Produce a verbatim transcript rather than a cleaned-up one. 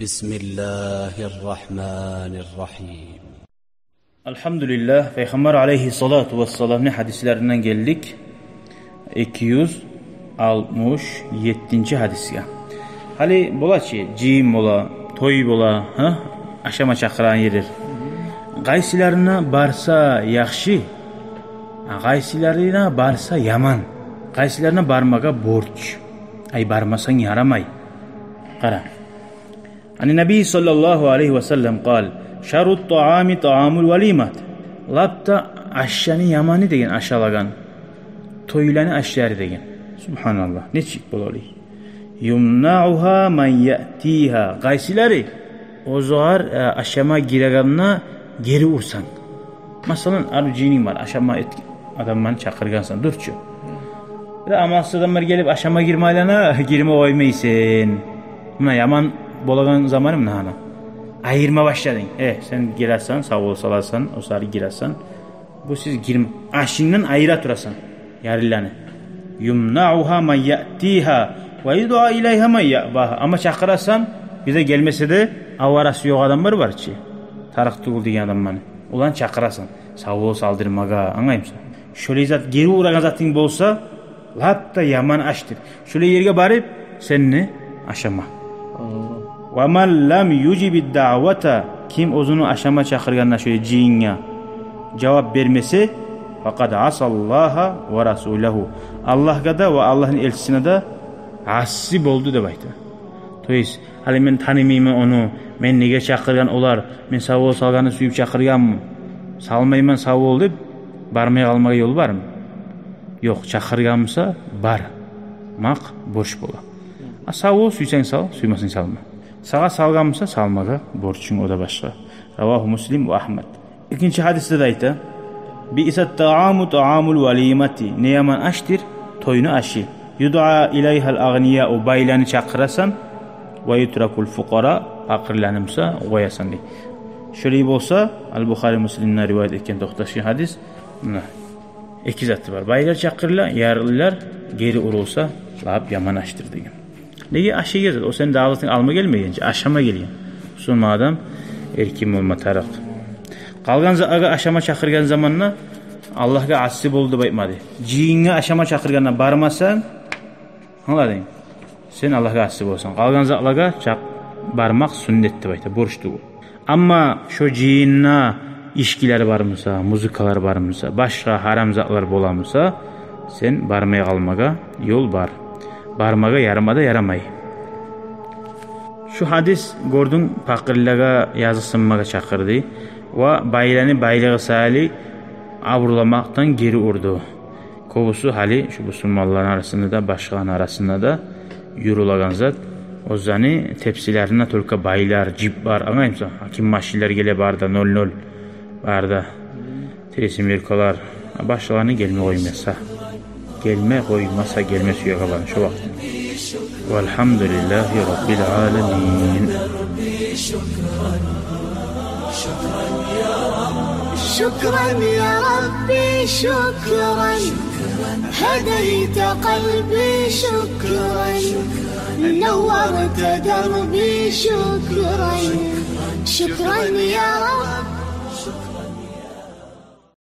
بسم الله الرحمن الرحيم. Алгьамдулиллагь, Пайхаммар алайгьиссалату вассаламны гьадислеринден гелдик эки юз алтмыш еттинчи гьадисге. Гьали бола чы, жыйын бола, той бола, гьа? Ашама чакъырагъан ерлер. Къайсыларына барса яхшы, къайсыларына барса яман, къайсыларына бармагъа борч. Ай, бармасанг ярамай. Къара. Ани Наби саллаллагьу алайгьи ва саллам къал: «Шарру ттаами тааамул валимат». Лап да ашны яманы деген ашалагъан, тойланы ашлары деген. Субгьаналлагь, нечик бола олай? «Юмнаугьа ман яътигьа». Къайсылары? Оьзюгер, э, ашама гирегенде гери урсанг. Масала, арив жыйынынг бар, ашама эт-, адамланы чакъыргъансан, дюр чю. Бир амалсыз адамлар гелип ашама гирме айлана, гирме къоймайсан. Муна яман болагъан заманы муна гьана. Айырма башладынг. Э, сен гиресен, савбол саласан, о сари гиресен. Бу сиз гирме, ашынгдан айыра турасан ярыланы. «Юмнаугьа ман яътигьа ва юдъа илайгьа ман яъбагьа». Амма чакъырасан, бир де гелмесе де, аварасы ёкъ адамлар бар чы. Тарыкъ тюгюл деген адамланы. Оланы чакъырасан. Савбол салдырмагъа, англаймысан? Шолай зат, гери урагъан затынг болса, лап да яман ашдыр. Шолай ерге барып, сен де ашама. «Ва ман лам южибид даъвата», ким оьзюню ашама чакъыргъанына, шолай жыйынгъа жавап бермесе, «факъад асаллагьа ва расулагьу». Аллагьгъа да ва Аллагьны элчисине де асси болду деп айта. То есть, гьали мен танымайман ону, мени неге чакъыргъан олар, мен савбол салгъанны сююп чакъыргъанмы, салмайман савбол деп, бармай къалмагъа ёл бармы? Ёкъ, чакъыргъан буса, бармакъ борч бола. А савбол сюйсенг сал, сюймесенг салма. Сагъа салгъан буса, салмагъа борчунг, о да башгъа. Равагьу Муслим ва Агьмад. Экинчи гьадисде де айта: «Биъса ттааму тааамул валимати». Не яман ашдыр тойну ашы. «Юдъа илайгьал агънияу», байланы чакъырасан, «ва ютракул фукъара», пакъырланы буса къоясан дей. Шолай болса, Ал-Бухари, Муслимден риваят этген токъташгъан гьадис. Муна эки заты бар. Байлар чакъырыла, ярылар, гери урулса, лап яман ашдыр деген. Неге, ашайгъан зат, о сени дагъы затынг алма гелмеген чи, ашама гелген. Бусурман адам эркин болма тарыкъ. Къалгъан затлагъа ашама чакъыргъан заманда Аллагьгъа асси болду деп айтмады. Жыйынгъа ашама чакъыргъанда бармасанг, англадынг? Сен Аллагьгъа асси боласан. Къалгъан затлагъа чакъ-, бармакъ сюннет деп айта, борч тюгюл. Амма шо жыйында ичкилер бар буса, музыкалар бар буса, башгъа гьарам затлар бола буса, сен бармай къалмагъа ёл бар. Бармагъа ярама да ярамай. Шу гьадис, гёрдюнг, пакъырлагъа языкъсынмагъа чакъырды ва байланы байлыгъы саялы абурламакъдан гери урду. Кёбюсю гьали шу бусурманланы арасында да, башгъаланы арасында да юрюлеген зат. Оьзлени тепсилеринде только байлар, жип бар, англаймысан? Гьаким машинлер геле, бары да ноль ноль, бары да трёсемёркалар. Башгъаланы гелме къоймаса, гелме къоймаса, гелме сюегенлени шо вакъти. Валгьамдулиллагьи раббил аламин. شكرا يا ربي، شكرا، هديت قلبي، شكرا، نورت دربي، شكرا، شكرا يا رب.